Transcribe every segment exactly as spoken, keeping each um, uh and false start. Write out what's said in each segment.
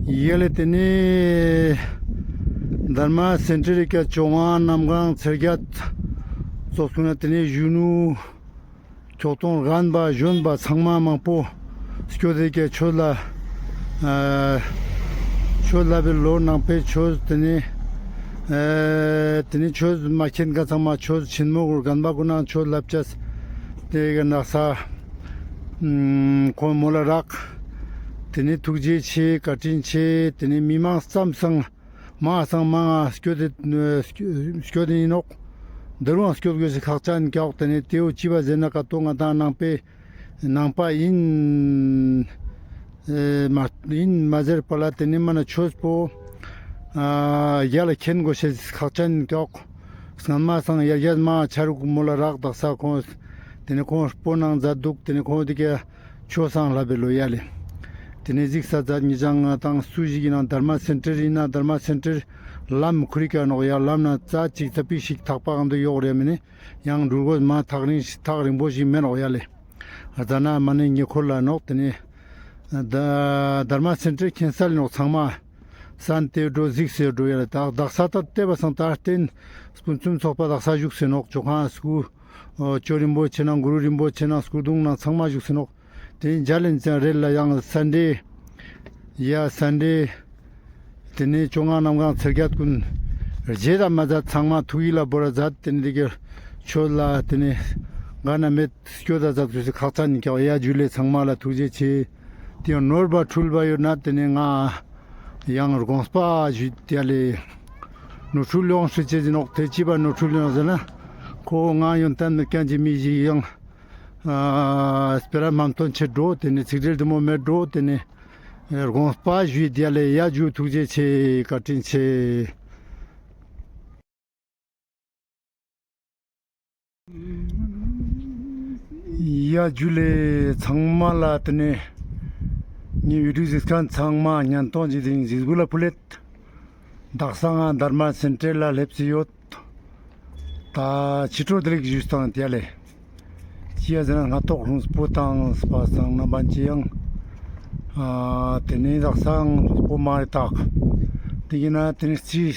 ཡ་ལེ། ཏེ་ནེ་དར་མ་སེན་ཊར་རི་ཀ་བཅོ་ལྔ་གནམ་གང་ཚེས་བརྒྱད་ཙོགས་སུ་ན་ཏེ་ནེ་གཞོན་ནུ་ཁྱོག་ཐོང་རྒན་པ་གཞོན་པ་ཚང་མ་མང་པོ་སྐྱོད་དེ་ཀ་ཆོས་ལ་ཨ་ཆོས་ལ་བའི་ལོ་ནང་པའི་ཆོས་ཏེ་ནེ་ཨ་ཏེ་ནེ་ཆོས་མ་མཁྱེན་ཁན་ཚང་མ་ཆོས་ཆེན་མོ་རྒན་པ་ཀུན་ནང་ཆོས་ལབ་ཅེས་ཏེ་ཀ་ནག་ས་ཁོང་མོལ་ལ་རག། ཏེ་ནེ་ཐུགས་རྗེ་ཆེ། བཀའ་དྲིན་ཆེ། ཏེ་ནེ་མི་མང་ཙམ་སང་མ་སང་མང་ང་སྐྱོད་དེ་སྐྱོད་དེ་ཨིན་ནོག། འདི་རུང་སྐྱོད་དགོས་སི་ཁག་ཅན་ཀྱག། ཏེ་ནེ་ཏེའོ་ཅི་བ་ཟེར་ན་ཀ་ཏོ་ང་དང་ནང་པའི་ནང་པ་ཨིན་ཨེ་མ་ཨིན་མ་ཟེར་པ་ལ་ཏེ་ནེ་མ་ན་ཆོས་པོ་ཨ་རྒྱལ་ལ་མཁྱེན་དགོས་སི་ཁག་ཅན་ཀྱག། སྔན་མ་སང་ཡར་རྒྱས་མ་ཆ་རུག་མོལ་ལ་རག་དག་ས་ཁོང་ཏེ་ནེ་ཁོང་སྤོ་ནང་མཛད་དུག། ཏེ་ནེ་ཁོང་དེ་ཀ་ཆོས་སང་ལ་བའི་ལོ་ཡ་ལེ། ཏེ་ནེ་གཟིགས་ས་མཛད་ཉེ་ཅང་ང་དང་སུ་ཞིག་ཨིན་ན་དར་མ་སེན་ཊར་ཨིན་ན་དར་མ་སེན་ཊར་ལམ་ཁུ་རི་ཀ་ནོག་ཡ། ལམ་ན་ཙ་ཅིག་ཙ་པིག་ཞིག་ཐག་པ་གང་དུ་ཡོག་རེ་མེ་ནེ་ཡང་འགྲུལ་དགོས་མ་ཐག་རིང་ཞིག་ཐག་རིང་པོ་ཞིག་མེ་ནོག་ཡ་ལེ། ཨ་ཙ་ན་མ་ནེ་ཉེ་འཁོར་ལ་ནོག། ཏེ་ནེ་ད་དར་མ་སེན་ཊར་མཁྱེན་ས་ལ་ནོག་ཚང་མ་སན་ཏེ་འགྲོ་གཟིགས་སེ་འགྲོ་ཡ་ལེ། ད་དག་ས་ད་ལྟེ་བ་སང་ད་རྟེན་སྤུན་ཙུམ་ཚོགས་པ་དག་ས་བཞུགས་སེ་ནོག། ཇོ་ཁང་སྐུ་ཨོ་ཇོ་རིན་པོ་ཆེ་ནང་གུ་རུ་རིན་པོ་ཆེ་ནང་སྐུ་གདུང་ནང་ཚང་མ་བཞུགས་སེ་ནོག། ཏེ་ནེ་འཇལ་ལེན་ཅན་རེད་ལ་ཡང་སན་ཌེ་ཡ་སན་ཌེ་ཏེ་ནེ་བཅོ་ལྔ་གནམ་གང་ཚེས་བརྒྱད་ཀུན་རྗེད་ད་མ་མཛད། ཚང་མ་ཐུགས་ཡིད་ལ་བོར་ར་མཛད། ཏེ་ནེ་དེ་ཀ་ཆོས་ལ་ཏེ་ནེ་ག་ན་མེད་སྐྱོད་ད་མཛད་དུས་སི་ཁག་ཅན་ཀྱག་ཡ། ཇུ་ལེ་ཚང་མ་ལ་ཐུགས་རྗེ་ཆེ། ཏེ་ཡང་ནོར་བ་འཁྲུལ་བ་ཡོད་ན་ཏེ་ནེ་ང་ཡང་དགོངས་པ་ཞུས་ཏེ་ཡ་ལེ། ནོར་འཁྲུལ་ཡོང་སྲིད་ཅེས་ཨིན་ནོག། ཏེ་ཅི་བ་ནོར་འཁྲུལ་ཡོང་ཟེར་ན་ཁོ་ང་ཡོན་ཏན་མེད་ཁན་གྱི་མི་ཞིག་ཡང་ཨ་སྤེ་ར་མམ་སྟོན་ཆེ་འགྲོ། ཏེ་ནེ་ཚིག་འགྲེལ་དེ་མོ་མེད་འགྲོ། ཏེ་ནེ་དགོངས་པ་ཞུས་ཏེ་ཡ་ལེ། ཡ་ཇུ་ཐུགས་རྗེ་ཆེ། བཀའ་དྲིན་ཆེ། ཡ་ཇུ་ལེ་ཚང་མ་ལ། ཏེ་ནེ་ངའི་བི་ཌིའོ་གཟིགས་ཁན་ཚང་མ་ཉན་ཐོང་ཅིག་ཏེ་གཟིགས་གུ་ལ་ཕུལ་ལེད། དག་ས་ང་དར་མ་སེན་ཊར་ལ་སླེབས་སེ་ཡོད། ད་ཕྱི་དྲོ་དེ་རིགས་ཞུས་སྟངས་དེ་ལེ། ཅི་ཡ་ཟེར་ན་སྔ་ཐོག་ལྷུང་སྤོ་དང་སྤ་སང་ན་བན་ཅི་ཡང་ཨ་ཏེ་ནེ་དག་སང་སྤོ་མ་རེ་དག་དེ་ཡིན་ན་ཏེ་ནེ་ཅི་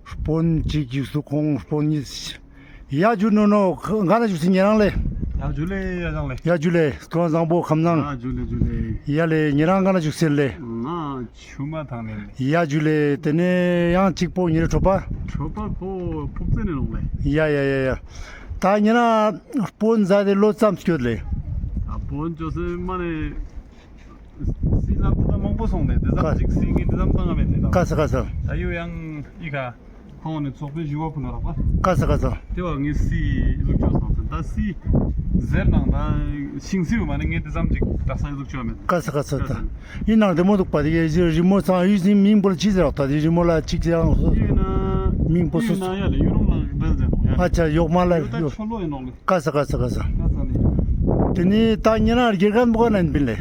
སྤོན་ཅིག་ཞུགས་སུ་ཁོང་སྤོན་གཉིས། ཡ་ཇུ་ནོ་ནོ་ག་ན་ཞུགས་སི་ཉེ་རང་ལེ། ཡ་ཇུ་ལེ་ཡ་ཇང་ལེ། ཡ་ཇུ་ལེ་སྐུ་ཁམས་བཟང་པོ་ཁམས་བཟང་། ཡ་ཇུ་ལེ་ཇུ་ལེ། ཡ་ལེ་ཉེ་རང་ག་ན་ཞུགས་སེ་ལེ། ང་ཆུ་མ་ཐང་ནེ་ལེ། ཡ་ཇུ་ལེ། ཏེ་ནེ་ཡང་གཅིག་པོ་ཉེ་རང་གྲོགས་པ། གྲོགས་པ་ཁོ་ཕུག་རྩེ་ནེ་ནོག་ལེ། ཡ་ཡ་ཡ་ཡ། ད་ཉེ་རང་སྤོན་ཟ་དེ་ལོ་ཙམ་སྐྱོད་ལེ། ད་སྤོན་ཅོ་སེ་མ་ནེ་སི་ལ་ཏུ་ད་མང་པོ་སོང་ནེ་དེ་ཙམ་ཨ་ཅིག་སི་ངེ་དེ་ཙམ་བཏང་ང་མེད་ལེ་ད། ཀ་ས་ཀ་ས། ད་ཡོ་ཡང་ཨི་ཁ་ཁོང་ནེ་ཚོགས་པའི་ཞུ་བ་ཕུལ་ལ་རག་པ། ཀ་ས་ཀ་ས། དེ་བ་ངས་སི་ལུག་ཅོ་སོང་ད་སི་ཟེར་ནང་ད་ཤིང་སི་བ་མ་ནེ་ངས་དེ་ཙམ་ཅིག་ད་ས་ལུག་ཅོ་མེད། ཀ་ས་ཀ་ས་ད། ཡིན་ནང་དེ་མོ་འདུག་པ་དེ་གའི་རི་མོ་ཚང་ཡུལ་སི་མིང་པོ་ལ་ཅི་ཟེར་རོགས་ད་དེ་རི་མོ་ལ་ཅིག་ཡང་མིང་པོ་སོ་སོ། ཡ་ལེ་ཡུ་རུང་ལ་བེལ་ཟེར་ནོག་ཡ། ཨ་ཅག་ཡོག་མ་ལ་ཡོད་ད་ཡོད། ཆོ་ལོ་ཡིན་ནོག་ལེ། ཀ་ས་ཀ་ས་ཀ་ས། ཀ་ས་ལེ། དེ་ནི་ད་ཉེ་རང་དགེ་རྒན་པོ་ག་ན་ཡིན་པིན་ལེ།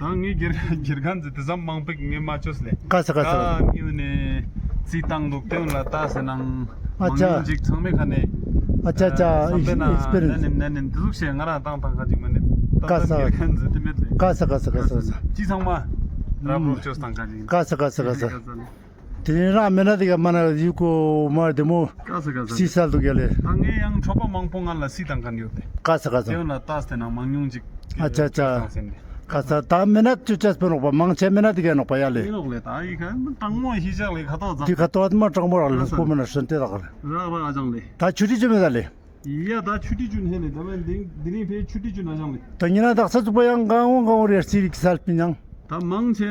ད་ངའི་དགེ་རྒན་དགེ་རྒན་ཟེར་དེ་ཙམ་མང་པོ་ངས་མ་ཅོས་ལེ། ཀ་ས་ཀ་ས། ད་ངའི་ནེ་རྩིས་བཏང་འདུག་དེ་ལ་ད་ཟེར་ནང་ཨ་ཅག་མང་ཉུང་ཅིག་ཚང་མའི་ཁ་ནེ། ཨ་ཅག་ཨ་ཅག་བསམ་པའི་ནང་ཨེགས་སི་པི་རི་ཡན་སི། ན་ནེམ་ན་ནེམ་དེ་ཟུག་ཞེས་ང་རང་བཏང་བཏང་ཁ་ཅིག་མ་ནེ། ཀ་ས། ད་ངའི་རྒན་ཟེར་དེ་མེད་ལེ། ཀ་ས་ཀ་ས་ཀ་ས་ཀ་ས། ཅི་ཚང་མ་རབ་རུབ་ཅོས་བཏང་ཁ་ཅིག་ཡིན། ཀ་ས་ཀ་ས་ཀ་ས། ཀ་ས་ལེ། དེ་རིང་རང་མེད་ན་དེ་ག་མ་ན་ཡུ་ཀོ་མ་དེ་མོ་ཀ་ས་ཀ་ས། སི་སལ་འདུག་ཡ་ལེ། ད་ངས་ཡང་གྲོགས་པོ་མང་པོ་ང་ལ་སི་བཏང་མཁན་ཡོད་དེ། ཀ་ས་ཀ་ས། དེ་ཡོང་ལ་ཏ་སྟེ་ནང་མང་ཉུང་ཅིག་ཨ་ཅག་ཨ་ཅག་ཀ་ས་ད་མེད་ན་ཅོ་ཅེས་པོ་ནོག་པ། མང་ཆེ་མེད་ན་དེ་ག་ནོག་པ་ཡ་ལེ། ཡིན་ནོག་ལེ། ད་ཡི་ག་དྲང་མོ་ཧི་ཅག་ལེ་ཁ་ཏོག་ཙམ། དེ་ཁ་ཏོག་མ་དྲང་མོ་རག་ལེ། ཀ་ས་སྐོ་མེད་ན་ཧྲན་ཏེ་རག་ལེ། རག་རག་ཨ་ཅང་ལེ། ད་ཆུ་ཏི་ཅོ་མེད་ད་ལེ། ཡ་ད་ཆུ་ཏི་ཅུན་ཧེ་ལེ། ད་མེན་དེ་དེ་རིང་ཕེ་ཆུ་ཏི་ཅུན་ཨ་ཅང་ལེ། ད་ཉི་ན་དག་ས་ཚུགས་པ་ཡང་གང་འོང་གང་འོང་རེ་སི་རིག་སལ་པིན་ཡང་། ད་མང་ཆེ་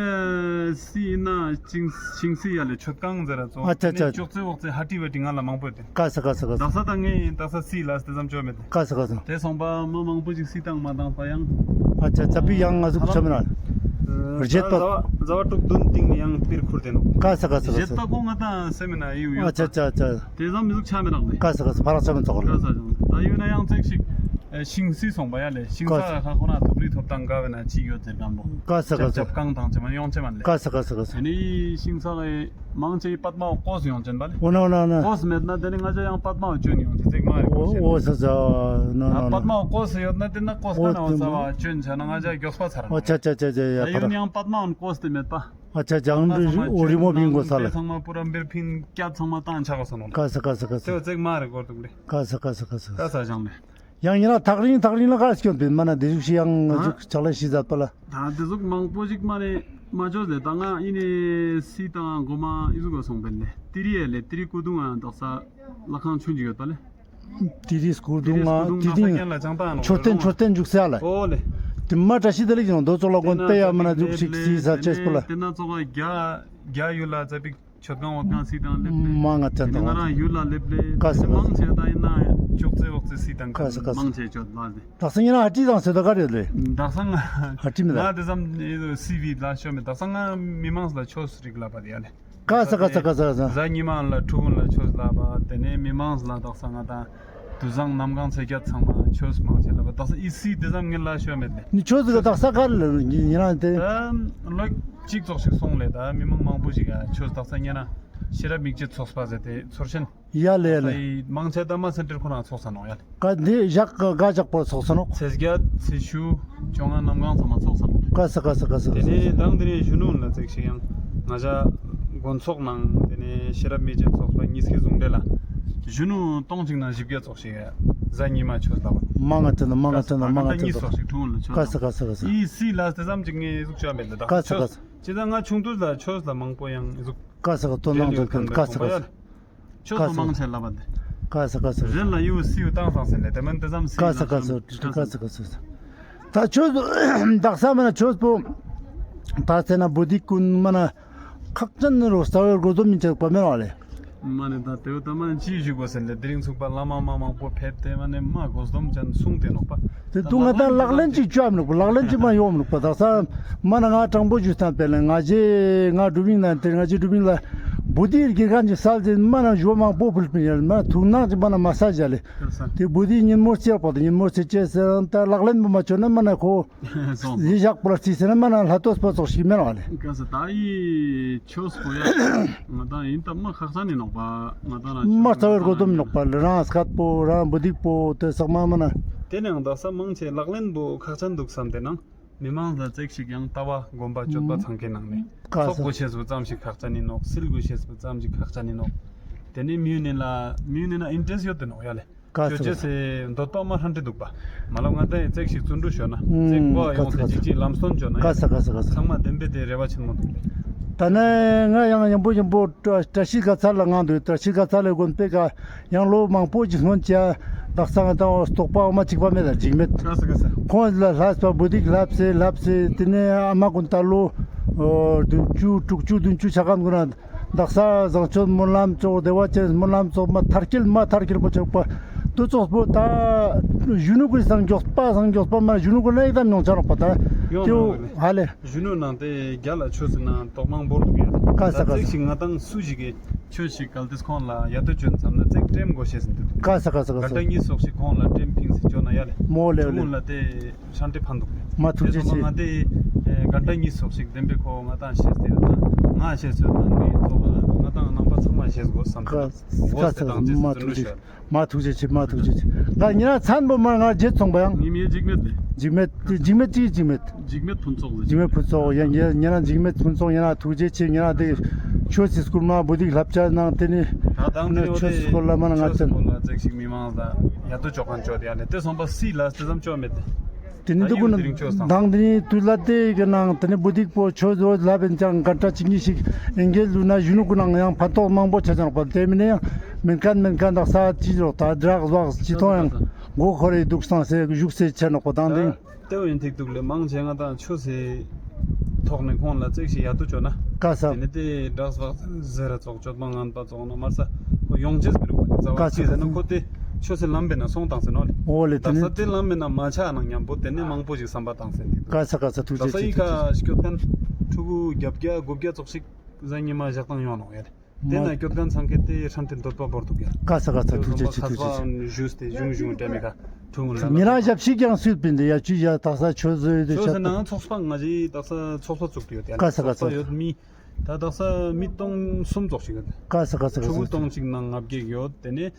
སི་ཡིན་ན་ཅིང་ཅིང་སི་ཡ་ལེ་ཆོད་ཀང་ཟེར་ར་ཙོ། ཨ་ཅག་ཨ་ཅག་ཅོག་ཙེ་འོག་ཙེ་ཧ་ཏི་བ་ཏི་ང་ལ་མང་པོ་ཡོད་དེ། ཀ་ས་ཀ་ས་ཀ་ས། དག་ས་ད་ངས་ཡིན་དག་ས་སི་ལ་སྟེ་ཙམ་ཅོ་མེད་དེ། ཀ་ས་ཀ་ས། དེ་སོང་པ་མ་མང་པོ་ཅིག་སི་བཏང་མ་བཏང་པ་ཡང་། ཨ་ཅག་ཙ་པི་ཡང་ང་ཟུག་ཆ་མེད་ན། རྗེད་པ། ཟ་བ་དྲུག་བདུན་སྟིང་ནེ་ཡང་པིར་ཁུར་ཏེ་ནོག། ཀ་ས་ཀ་ས་ཀ་ས། ཞེད་པ་ཁོ་ང་ཏང་སེ་མེ་ན་ཡིའུ་ཡོད། ཨ་ཅག་ཨ་ཅག་ཨ་ཅག། དེ་ཙམ་མི་ཟུག་ཆ་མེད་རག་ལེ། ཀ་ས་ཀ་ས་ཕ་རག་ཆ་མེད་ཚོགས་ལེ། ཀ་ས་ཀ་ས། ད་ཡོད་ན་ཡང་ཚེག་ཞིག་ ཤིང་སི་སོང་པ་ཡ་ལེ། ཤིང་ས་ཁ་ཁོ་ན་ཐོབ་རི་ཐོབ་ཐང་ག་བེ་ན་ཅི་ཡོད་ཟེར་གང་པོ། ཀ་ས་ཀ་ས། ཅབ་ཅབ་གང་དང་ཅི་མ་ཡོང་ཅེ་མ་ལེ། ཀ་ས་ཀ་ས་ཀ་ས། ཨ་ནི་ཤིང་ས་གི་མང་ཆེ་པདྨ་འོ་ཀོས་ཡོང་ཅན་པ་ལེ། འོ་ན་འོ་ན་འོ་ན། ཀོས་མེད་ན་དེ་ནི་ང་ཅ་ཡང་པདྨ་འོ་ཅོན་ཡོང་ཅེ་ཙེག་མ་རེ་ཀོས་ཡོད། འོ་ས་ས་ན་ན་ན། པདྨ་འོ་ཀོས་ཡོད་ན་དེ་ན་ཀོས་ཁ་ན་འོ་ས་བ་ཅོན་ཆ་ན་ང་ཅ་མགྱོགས་པ་ཚར། འོ་ཆ་ཆ་ཆ་ཆ་ཡ་ཡ་ཕ་ར། ཡོད་ཡང་པདྨ་འོ་ཀོས་དེ་མེད་པ། ཨ་ཆ་ཇང་འོ་རི་མོ་བིང་གོ་ས་ལེ། ཚང་མ་པུ་རམ་བིར་ཕིན་སྐྱ་ཚང་མ་ཏང་ཆ་གོ་ས་ནོ། ཀ་ས་ཀ་ས་ཀ་ས། ཙེག་མ་རེ་ཀོར་དུག་ལེ། ཀ་ས་ཀ་ས་ཀ་ས། ཀ་ས་ཇང་ལེ། ཡང་ཡིན་ན་ཐག་རིང་ཐག་རིང་ལ་ག་སྐྱོད་པིན་མ་ན་དེ་ཟུག་ཤི་ཡང་ཨ། ཟུག་ཆག་ལ་ཤི་ཟད་པ་ལ། ད་དེ་ཟུག་མང་པོ་ཞིག་མ་ནེ་མ་ཅོས་ལེ། ད་ང་ཡིན་ནི་སི་དང་གོ་མ་ཨི་ཟུག་ག་སོང་པིན་ལེ། ཏི་རི་ཡ་ལེ། ཏི་རི་སྐུ་གདུང་ང་དག་ས་ལ་ཁང་ཆུང་ཅིག་ཡོད་པ་ལེ། ཏི་རི་སྐུ་གདུང་ང་ཏི་རི་མཆོད་རྟེན་མཆོད་རྟེན་འཇུག་ས་ལ། ཨོ་ལེ། དེ་མ་བཀྲ་ཤིས་བདེ་ལེགས་ཀྱི་ནང་དོ་ཚོགས་ལ་གོན་པེ་ཡ་མ་ན་ཟུག་ཤིག་སི་ས་ཅེས་པོ་ལ། དེ་ན་ཚོགས་རྒྱ་རྒྱ་ཡུལ་ལ་ཙ་པིག་མཆོད་ཁང་འོ་ཁང་སི་དང་ལེབ་ལེ། མ་ང་ཅན་དང་ང་རང་ཡུལ་ལ་ལེབ་ལེ། ཀ་ས་ཀ་ས། མང་ཆེ་ད་ཡིན་ན་ཅོག་ཙེ་འོག་ཙེ་སི་དང་ཀ་ས་ཀ་ས། མང་ཆེ་ཅོ་ལ་ལེ། དག་ས་ཡིན་ན་ཧ་ཅི་དང་ཟེར་ད་ག་རེད་ལེ། དག་ས་ང་ཧ་ཅི་མི་ད། ང་དེ་ཙམ་སི་བི་ལ་ཤོ་མེད། དག་ས་ང་མི་མང་ལ་ཆོས་རིག་ལ་པ་དེ་ཡ་ལེ། ཀ་ས་ཀ་ས་ཀ་ས་ཀ་ས། ཟ་ཉི་མ་ལ་ཕྲུ་གུ་ལ་ཆོས་ལ་པ་དེ་ནས་མི་མང་ལ་དག་ས་ང་དང་དུས་བཟང་གནམ་གང་ཚེས་བརྒྱད་ཚང་མ་ཆོས་མང་ཆེ་ལ་པ། དག་ས་ཨི་སི་དེ་ཙམ་ངེད་ལ་ཤོ་མེད་ལེ། ནི་ཆོས་ཟིག་དག་ས་ག་ལ་ཡིན་རང་དེ། ད་ལོ་གཅིག་ཙོགས་ཤིག་སོང་ལེ། ད་མི་མང་མང་པོ་ཞིག་ཆོས་དག་ས་ཉེ་ན་ཤེས་རབ་མིག་འབྱེད་ཚོགས་པ་ཟེར་ཏེ་ཚོར་ཤེན། ཡ་ལེ་ཡ་ལེ། མང་ཆེ་ད་མ་སེན་ཊར་ཁོ་རང་ཚོགས་ས་ནོ་ཡ་ལེ། ག་འདི་ཞག་ག་ཞག་པོ་ཚོགས་ས་ནོ། ཚེས་བརྒྱད་ཚེས་བཅུ་བཅོ་ལྔ་གནམ་གང་ཚང་མ་ཚོགས་ས་ནོ། ཀ་ས་ཀ་ས་ཀ་ས་ཀ་ས། དེ་ནས་དང་དེ་ནས་གཞོན་ནུ་ལ་ཙེག་ཞིག་ཡང་ང་ཞ་དགོན་ཚོགས་ནང་དེ་ནས་ཤེས་རབ་མིག་འབྱེད་ཚོགས་པ་གཉིས་ཀའི་ཟུང་འབྲེལ་ལ་གཞོན་ནུ་སྟོང་གཅིག་ནང་བཞི་བརྒྱ་ཙོགས་ཤིག་གཟའ་ཉི་མ་ཆོས་ལ་བ། མ་ང་ཚོ་ན་མ་ང་ཚོ་ན་མ་ང་ཚོ་ན། ཀ་ས་ཀ་ས་ཀ་ས། ཨི་སི་ལ་དེ་ཙམ་ཅིག་ངས་ཟུག་ཅོ་མེད་ལ་ད། ཀ་ས་ཀ་ས། ཅི་ད་ང་ཆུང་དུས་ལ་ཆོས་ལ་མང་པོ་ཡང་ཟུག་ཀ་ས་ཀ་དོ་སྣང་དོ་ཀ་ས་ཀ་ས། ཆོས་ལ་མང་ཆེ་ལ་བ་དེ། ཀ་ས་ཀ་ས། རེད་ལ་ཡུ་སི་ཡུ་བཏང་སང་ཟེར་ལེ། དེ་མིན་དེ་ཙམ་སི་ཀ་ས་ཀ་ས་ཀ་ས་ཀ་ས། ད་ཆོས་དག་ས་མ་ན་ཆོས་པོ་ད་ཚེ་ན་བོ་དྷི་ཀུན་མ་ན་ཁག་ཅན་རོ་རྩ་བའི་གོ་དོ་མི་ཆགས་པ་མེད་བ་ལེ། མ་ནེ་ད་དེ་བོ་ད་མ་ནེ་ཅི་ཞུ་གོ་ཟེར་ལེ། དེ་རིང་ཚུགས་པ་བླ་མ་མ་མང་པོ་ཕེབས་ཏེ་མ་ནེ་མ་གོ་དོམ་ཅན་གསུང་དེ་ནོག་པ། དེ་དུང་ང་ད་ལག་ལེན་ཅིག་ཅོ་ཨ་མི་ནོག་པ། ལག་ལེན་ཅིག་མ་ཡོང་མི་ནོག་པ། དག་ས་མ་ན་ང་དྲང་པོ་ཞུ་སྟངས་པས་ལེ། ང་རྗེ་ང་སྒྲུབ་ཡིན་ན་དེ་ང་རྗེ་སྒྲུབ་ཡིན་ལ་བོ་དྷི་རྒྱལ་ཁན་ཅིག་སལ་ཏེ་མ་ན་ཞོ་མང་པོ་ཕུལ་པིན་ཡ་ལེ། མ་ཐུགས་སྣང་ཅིག་མ་ན་མ་སལ་ཞག་ལེ། དེ་བོ་དྷི་ཉིན་མོ་ཅེར་པ་དང་ཉིན་མོ་ཅེར་ཅེར་ཟེར་ད་ལག་ལེན་པོ་མ་ཅོ་ན་མ་ན་ཁོ། སོང་། ཡི་ཞག་པོ་ལ་རྩིས་ཟེར་ན་མ་ན་ལྷ་ཏོས་པོ་ཙོགས་ཤིག་མེད་བ་ལེ། ག་ས་ད་ཡི་ཆོས་པོ་ཡ། ང་དང་ཡིན་ད་མ་ཁག་ཅན་ནི་ནོག་པ། ང་དང་ལ་མ་རྩ་བའི་གོ་དོམ་ནོག་པ་ལེ། རང་སྐད་པོ་རང་བོ་དྷི་པོ་དེ་ཚང་མ་མ་ན། དེ་ནང་དག་ས་མང་ཆེ་ལག་ལེན་པོ་ཁག་ཅན་འདུག་བསམ་དེ་ནང་མི་མང་ལ་ཙེག་ཞིག་ཡང་ལྟ་བ་སྒོམ་པ་སྤྱོད་པ་ཚང་ཁའི་ནང་ནས་ཀ་ས། ཚོགས་དགོས་ཤེས་པོ་ཙམ་ཞིག་ཁག་ཅན་ནི་ནོག་སིལ་དགོས་ཤེས་པོ་ཙམ་ཞིག་ཁག་ཅན་ནི་ནོག་དེ་ནས་མི་ཡུལ་ནི་ལ་མི་ཡུལ་ནི་ན་ཨིན་ཊེ་རེ་སི་ཡོད་དེ་ནོག་ཡ་ལེ། ཀ་ས། ཅོ་ཅེས་སི་འདོད་པ་མ་ཧྲན་ཏེ་འདུག་པ། མ་ལབ་ང་ད་ཡི་ཙེག་ཞིག་བརྩོན་འགྲུས་ཞོ་ན་ཙེག་པོ་ཡོང་སྟེ་ཅིག་ཅིག་ལམ་སྟོན་ཅོ་ན་ཡ། ཀ་ས་ཀ་ས་ཀ་ས། ཚང་མ་བདེན་པའི་དེ་རེ་བ་ཆེན་མོ་འདུག་ལེ། ད་ནི་ང་ཡང་ཡང་པོ་ཡང་པོ་བཀྲ་ཤིས་དགའ་ཚལ་ལ་ང་འདུག་བཀྲ་ཤིས་དགའ་ཚལ་ལ་དགོན་པའི་ཀ་ཡང་ལོ་མང་པོ་ཅིག་སྔོན་ཅིག་དག་ས་ང་དང་རྟོགས་པ་འོ་མ་གཅིག་པ་མེད་ལ་འཇིགས་མེད། ཀ་ས་ཀ་ས། ཁོང་ལ་ལྷབ་སེ་བོ་དྷི་ལྷབ་སེ་ལྷབ་སེ་དེ་ནས་ཨ་མ་ཀུན་ད་ལོ་བདུན་ཅུ་དྲུག་ཅུ་བདུན་ཅུ་ཆ་ཁན་ཀུན་ན། དག་ས་བཟང་སྤྱོད་སྨོན་ལམ་ཙོགས་བདེ་བ་ཅན་སྨོན་ལམ་ཙོགས་མ་མཐར་སྐྱེལ་མ་མཐར་སྐྱེལ་པོ་ཆོག་པ། དུ་ཙོགས་པོ་ད་གཞོན་ནུ་ཀུན་སང་མགྱོགས་པ་སང་མགྱོགས་པ་མ་གཞོན་ནུ་ཀུན་ལ་ཡི་དམ་མྱོང་ཆ་རོགས་པ་ད། ཡོང་ཏེའུ་ཧ་ལེ། གཞོན་ནུ་ནང་དེ་རྒྱ་ལ་ཆོས་སི་ནང་དོག་མང་བོར་འདུག་ཡ། ཀ་ས་ཀ་ས། ད་ཅིག་ང་དང་སུ་ཞིག་གི་ཆོས་ཤིག་གལ་ཏེ་ཁོང་ལ་ཡ་ཏོ་ཅོན་ཙམ་ན་ཙེག་ཀྲེམ་གོ་ཤེས་ཟིན་དུ། ཀ་ས་ཀ་ས་ཀ་ས། ག་ད་གཉིས་སོགས་ཤིག་ཁོང་ལ་ཀྲེམ་ཕིང་སི་ཅོ་ན་ཡ་ལེ། མོ་ལེ་ལེ། ཁོང་ལ་དེ། ཧྲན་ཏེ་ཕན་འདུག་ལེ། མ་ཐུགས་རྗེ་ཆེ། ང་དེ་ག་འདྲ་གཉིས་སོགས་ཤིག་བདེན་པའི་ཁོ་ང་དང་ཤེས་ཏེ་ཡོད་ན་ང་ཤེས་ཡོད་ན་ངའི་ཚོགས་ང་དང་རྣམ་པ་ཚང་མ་ཤེས་དགོས་བསམ་ཏེ་ཀ་ས་ཀ་ས། མ་ཐུགས་རྗེ་ཆེ། མ་ཐུགས་རྗེ་ཆེ། ད་ཉེ་རང་མཚན་པོ་མ་ང་བརྗེད་སོང་པ་ཡང་། ངའི་མིང་འཇིགས་མེད་ལེ། འཇིགས་མེད་འཇིགས་མེད་ཅི་འཇིགས་མེད། འཇིགས་མེད་ཕུན་ཚོགས་ལེ། འཇིགས་མེད་ཕུན་ཚོགས་ཡང་ཉེ་རང་འཇིགས་མེད་ཕུན་ཚོགས་ཉེ་རང་ཐུགས་རྗེ་ཆེ། ཉེ་རང་དེ་ཆོས་སི་སྐུལ་མ་བོ་དྷི་ལྷབ་ཆ་ནང་དེ་ནི་ད་དང་དེ་ཆོས་སི་སྐོར་ལ་མ་ན་ང་ཆོས་སི་ཚན་སྐོར་ལ་ཙེག་ཞིག་མི་མང་ལ་ཡ་ཏོ་ཅོ་ཁན་ཅོ་དེ་ཡ་ལེ། དེ་སོང་པ་སི་ལ་དེ་ཙམ་ཅོ་མེད་དེ། དེ་ནི་འདུག་གུན་དང་དེ་ནི་དུས་ལ་དེ་གི་ནང་དེ་ནི་བོ་དྷི་པོ་ཆོས་བཟོ་ལ་བན་ཅང་ག་འདྲ་ཅིག་ཉིས་ཤིག་ཨིན་གེ་ལུ་ན་གཞོན་ནུ་ཀུན་ནང་ཡང་ཕན་ཐོགས་མང་པོ་ཆ་ཅང་པ། དེ་མིན་ཡང་མིན་ཁན་མིན་ཁན་དག་ས་ཅི་རོགས་ད་དྲག་ཟོག་ཅི་ཐོང་ཡང་མགོ་ཁོ་རེ་འདུག་སང་སེ་བཞུགས་སེ་ཆ་ནོག་པ་དང་དེ། དེ་བོ་ཡིན་ཐིག་འདུག་ལེ། མང་ཆེ་ང་དང་ཆོས་སི་ཐོག་ནས་ཁོང་ལ་ཙེག་ཞིག་ཡ་ཏོ་ཅོ་ན། ཀ་ས། དེ་ནི་དེ་དྲག་ཟོག་ཟེར་ར་ཙོགས་ཅོ་མ་ངན་པ་ཙོགས་ན་མར་ས་ཁོ་ཡོང་ཅེས་མི་རུག་པ་ལེ། རྩ་བ་ཀ་ས་ཅི་ཟེར་ན་ཀ་ས། ཁོ་དེ་ཆོས་སི་ལམ་པེ་ན་སོང་དང་ཟེར་ནོ་ལེ། འོ་ལེ། དེ་དག་ས་ནི་དེ་ལམ་པེ་ན་མ་ཆ་ནང་མཉམ་པོ་དེ་ནི་མང་པོ་ཞིག་བསམ་པ་དང་ཟེར་ཏེ་འདུག་ཀ་ས་ཀ་ས། ཐུགས་རྗེ་ཆེ། ཐུགས་རྗེ་ཆེ། དག་ས་ཡི་ཀ་སྐྱོད་ཁན་ཕྲུ་གུ་བརྒྱད་བརྒྱ་དགུ་བརྒྱ་ཙོགས་ཤིག་གཟའ་ཉི་མ་ཞག་དང་ཡོང་ནོག་ཡ་ལེ། དེ་ན་སྐྱོད་ཁན་ཚང་ཁེ་དེ་ཧྲན་ཏེ་འདོད་པ་བོར་འདུག་ཡ། ཀ་ས་ཀ་ས། ཐུགས་རྗེ་ཆེ། ཐུགས་རྗེ་ཆེ། ཞུས་ཏེ་གཞུང་གཞུང་འདྲ་མི་ཁ་ ཐུང་ལ་ཉེ་རང་ཞབས་ཕྱི་ཀྱང་སུད་པིན་དེ་ཡ་ཅི་ཡ་དག་ས་ཆོས་བཟོས་དེ་ཆོས་ཟེར་ན་ང་ཚོགས་པ་ང་ཞི་དག་ས་ཚོགས་པ་བཙུགས་ཏེ་ཡོད་ཡ། ཀ་ས་ཀ་ཚོགས་པ་ས་ཡོད་མི་ད་དག་ས་མི་སྟོང་གསུམ་ཙོགས་ཤིག་ཡོད། ཀ་ས་ཀ་ཚོགས་པ་ཕྲུ་གུ་ཚོགས་སྟོང་གཅིག་ནང་ལྔ་བརྒྱ་ཡོད། དེ་ནས་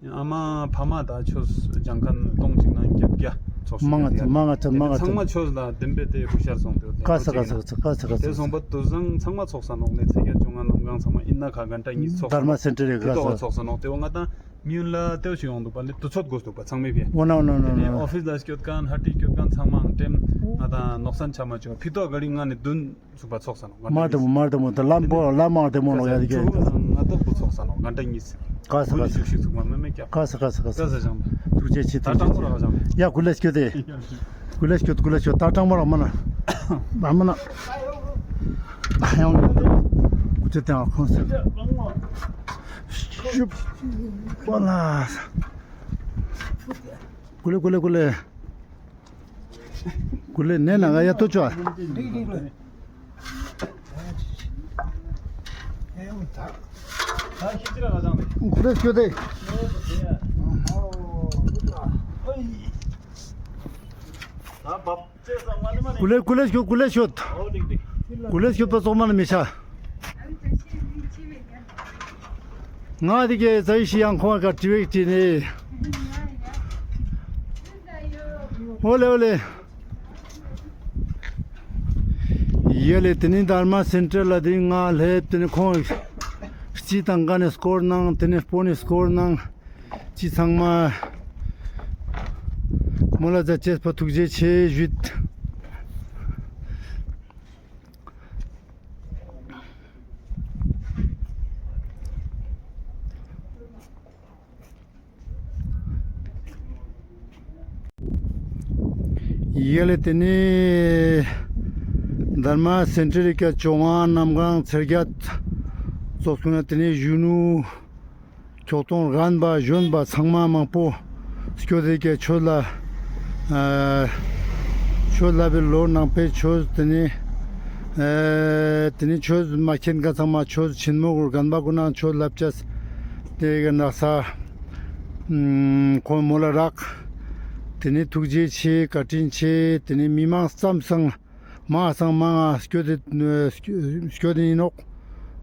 ཨ་མ་ཕ་མ་དང་ཆོས་སྦྱང་མཁན་སྟོང་གཅིག་ནང་བརྒྱད་བརྒྱ་ཚོགས་ཤིག་མང་ཡོད་ཡ། ང་ཚོ་མང་ང་ཚོ་དེ་ནས་མང་ང་ཚང་མ་ཆོས་ལ་བདེན་པའི་དེ་ཧུ་ཤར་སོང་སྟེ་ཡོད་ཡ། ཀ་ས་ཀ་ཚོགས་པ་ཀ་ས་ཀ་ཚོགས་པ་དེ་སོང་པ་དུ་སང་ཚང་མ་ཚོགས་ས་ནོག་ལེ། ཚེས་བརྒྱད་བཅོ་ལྔ་གནམ་གང་ཚང་མ་ཨིན་ན་ཁ་གན་ཏ་གཉིས་ཚོགས་ས་དྷརྨ་ནོག་སེན་ཊར་རེ་དེ་ཀ་ཐོག་ས་ཚོགས་ས་ནོག་དེ་བོ་ང་དང་མི་ཡུན་ལ་ལྟེ་བ་ཞིག་ཡོང་འདུག་པ་ལེ། དུས་ཚོད་དགོས་འདུག་པ་ཚང་མས་ཕེ། འོ་ན་འོ་ན་འོ་ན་འོ་ན། ཨོ་ཕིས་ལ་སྐྱོད་མཁན་ཧ་ཏི་སྐྱོད་མཁན་ཚང་མའང་ཏེམ་ང་དང་ནོག་སན་ཆ་མ་ཅོ་ཕི་ཏོ་ག་རི་ང་ནི་བདུན་ཚུགས་པ་ཚོགས་ས་ནོག་མར་དེ་མོ་མར་དེ་མོ་ད་ལམ་པོ་ལམ་མང་དེ་མོ་ནོག་ཡ་དེ་ཀ་ཡིན་ད། ང་ཏོག་པོ་ཚོགས་ས་ནོག་གན་ཏ་གཉིས། ཀ་ས་ཀ་ས། ཤུག་ཤུག་ཚུགས་མ་མེ་མེ་ཀྱ། ཀ་ས་ཀ་ས་ཀ་ས། ཀ་ས་ཞང་། ཐུགས་རྗེ་ཆེ་ཐུགས་རྗེ་ཆེ། ཡ་ཀུ་ལེ་སྐྱོད་དེ། ཀུ་ལེ་སྐྱོད་ཀུ་ལེ་སྐྱོད་ད་ཀྲང་མོ་རག་མ་ན། རག་མ་ན། ཡང་ཀུ་ཅི་ཏེ་ཨ་ཁོང་ས། ཤུབ། པ་ལ། ཀུ་ལེ་ཀུ་ལེ་ཀུ་ལེ། ཀུ་ལེ་ནེ་ན་ག་ཡ་ཏོ་ཅོ། ཀུ་ལེ་སྐྱོད་དེ། ཀུ་ལེ་ཀུ་ལེ་སྐྱོད་ཀུ་ལེ་སྐྱོད། ཀུ་ལེ་སྐྱོད་པ་ཙོགས་མ་ན་མི་ཤ། ང་དེ་གའི་ཙ་ཡི་ཤི་ཡང་ཁོང་ག་ཏི་བེག་ཏི་ནི། འོ་ལེ་འོ་ལེ། ཡ་ལེ་དེ་ནི་དྷརྨ་སེན་ཊར་ལ་དེ་ང་ལེབ་དེ་ནི་ཁོང་རྩིས་དང་ག་ནས་སྐོར་ནང་དེ་ནི་སྤོ་ནི་སྐོར་ནང་ཅི་ཚང་མ་མོ་ལ་ཛ་ཅེས་པ་ཐུགས་རྗེ་ཆེ་ཞུས། ཡ་ལེ་དེ་ནི་དྷརྨ་སེན་ཊར་རི་ཀ་བཅོ་ལྔ་གནམ་གང་ཚེས་བརྒྱད་ཙོགས་སུ་ན་དེ་ནི་གཞོན་ནུ་ཁྱོག་ཐོང་རྒན་པ་གཞོན་པ་ཚང་མ་མང་པོ་སྐྱོད་དེ་ཀྱ་ཆོས་ལ་ཨ་ཆོས་ལ་བའི་ལོ་ནང་པའི་ཆོས་དེ་ནི་ཨ་དེ་ནི་ཆོས་མ་མཁྱེན་མཁན་ཚང་མ་ཆོས་ཆེན་མོ་གུར་རྒན་པ་གུན་ནང་ཆོས་ལབ་ཅེས་དེ་ག་ནག་ས་ཁོང་མོ་ལ་རག། དེ་ནི་ཐུགས་རྗེ་ཆེ་བཀའ་དྲིན་ཆེ། དེ་ནི་མི་མང་ཙམ་སང་མ་སང་མ་ང་སྐྱོད་དེ་སྐྱོད་དེ་ཡིན་ནོག།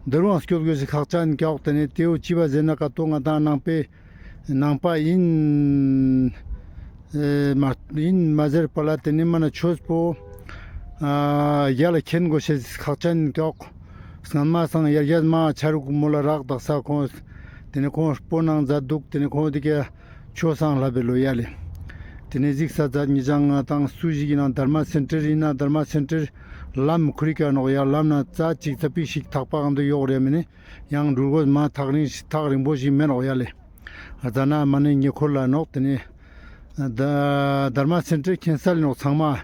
འདི་རུང་སྐྱོད་དགོས་ཤིག་ཁག་ཅན་ཀྱོག། དེ་ནི་དེའུ་ཅི་བ་ཟེར་ན་ཀ་ཏོ་ང་དང་ནང་པའི་ནང་པ་ཡིན་ཨེ་མ་ཡིན་མ་ཟེར་པ་ལ་དེ་ནི་མ་ན་ཆོས་པོ་ཨ་ཡ་ལ་མཁྱེན་དགོས་ཤེས་ཁག་ཅན་ཀྱོག། སྔན་མ་སང་ཡར་རྒྱས་མ་ཆ་རུག་མོ་ལ་རག་དག་ས་ཁོང་དེ་ནི་ཁོང་སྤོ་ནང་མཛད་འདུག། དེ་ནི་ཁོང་དེ་ཀ་ཆོས་སང་ལྷབ་པའི་ལོ་ཡ་ལེ། དེ་ནས་གཟིགས་ས་ཛད་ཉི་ཅང་ང་དང་སུ་ཞིག་ཡིན་ན་དྷརྨ་སེན་ཊར་ཡིན་ན་དྷརྨ་སེན་ཊར་ལམ་ཁུ་རི་ཀ་ནོག་ཡ། ལམ་ན་ཙ་ཅིག་ཙ་པི་ཞིག་ཐག་པ་གང་དུ་ཡོག་རེ་མི་ནི་ཡང་འགྲུལ་གོས་མ་ཐག་རིང་ཞིག་ཐག་རིང་པོ་ཞིག་མེ་ནོག་ཡ་ལེ། ཨ་ཛ་ན་མ་ནི་ཉེ་འཁོར་ལ་ནོག། དེ་ནས་དྷརྨ་སེན་ཊར་མཁྱེན་ས་ལ་ནོག་ཚང་མ།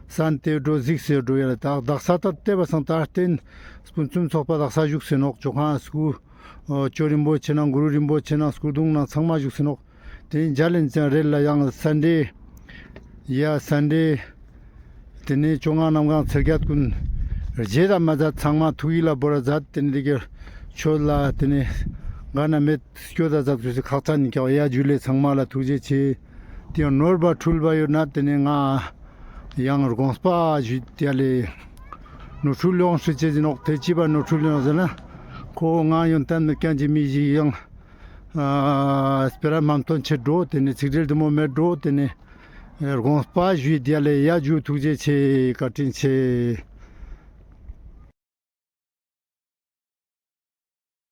སན་ཏེ་འགྲོ་གཟིགས་སེ་འགྲོ་ཡ་ལེ། དག་དག་ས་ད་ལྟེ་བ་སང་ད་རྟེན་སྤུན་ཙུམ་ཚོགས་པ་དག་ས་བཞུགས་སེ་ནོག། ཇོ་ཁང་སྐུ་ཨོ་ཇོ་རིན་པོ་ཆེ་ནང་གུ་རུ་རིན་པོ་ཆེ་ནང་སྐུ་གདུང་ནང་ཚང་མ་བཞུགས་སེ་ནོག། དེ་ནི་འཇར་ལན་ཙང་རེད་ལ་ཡང་སན་ཌེ་ཡ་སན་ཌེ་དེ་ནི་བཅོ་ལྔ་གནམ་གང་ཚེས་བརྒྱད་ཀུན་རྗེས་དང་མ་ཛད་ཚང་མ་ཐུགས་ཡིད་ལ་བོར་ར་ཛད། དེ་ནི་དེ་གའི་ཆོས་ལ་དེ་ནི་ག་ན་མེད་སྐྱོད་ད་ཛད་ཁུ་སི་ཁག་ཅན་ནི་ཀྱག་ཡ་ཇུ་ལེ་ཚང་མ་ལ་ཐུགས་རྗེ་ཆེ། དེ་ཡང་ནོར་བ་འཁྲུལ་བ་ཡོད་ན་དེ་ནི་ང་ཡང་དགོངས་པ་ཞུས་ཏེ་ལེ། ནོར་འཁྲུལ་ཡོང་སྲིད་ཅེས་ཡིན་ནོག། དེ་ཅི་བ་ནོར་འཁྲུལ་ཡོང་ཟེར་ན་ཁོ་ང་ཡོན་ཏན་མེད་མཁན་གྱི་མི་ཞིག་ཡང་ཨ་སྤེ་ར་མམ་ཐོན་ཆེ་འགྲོ། དེ་ནི་ཚིག་འགྲེལ་དུ་མོ་མེད་འགྲོ། དེ་ནི་དགོངས་པ་ཞུས་ཏེ་ལེ། ཡ་ཇུ་ཐུགས་རྗེ་ཆེ་བཀའ་དྲིན་ཆེ།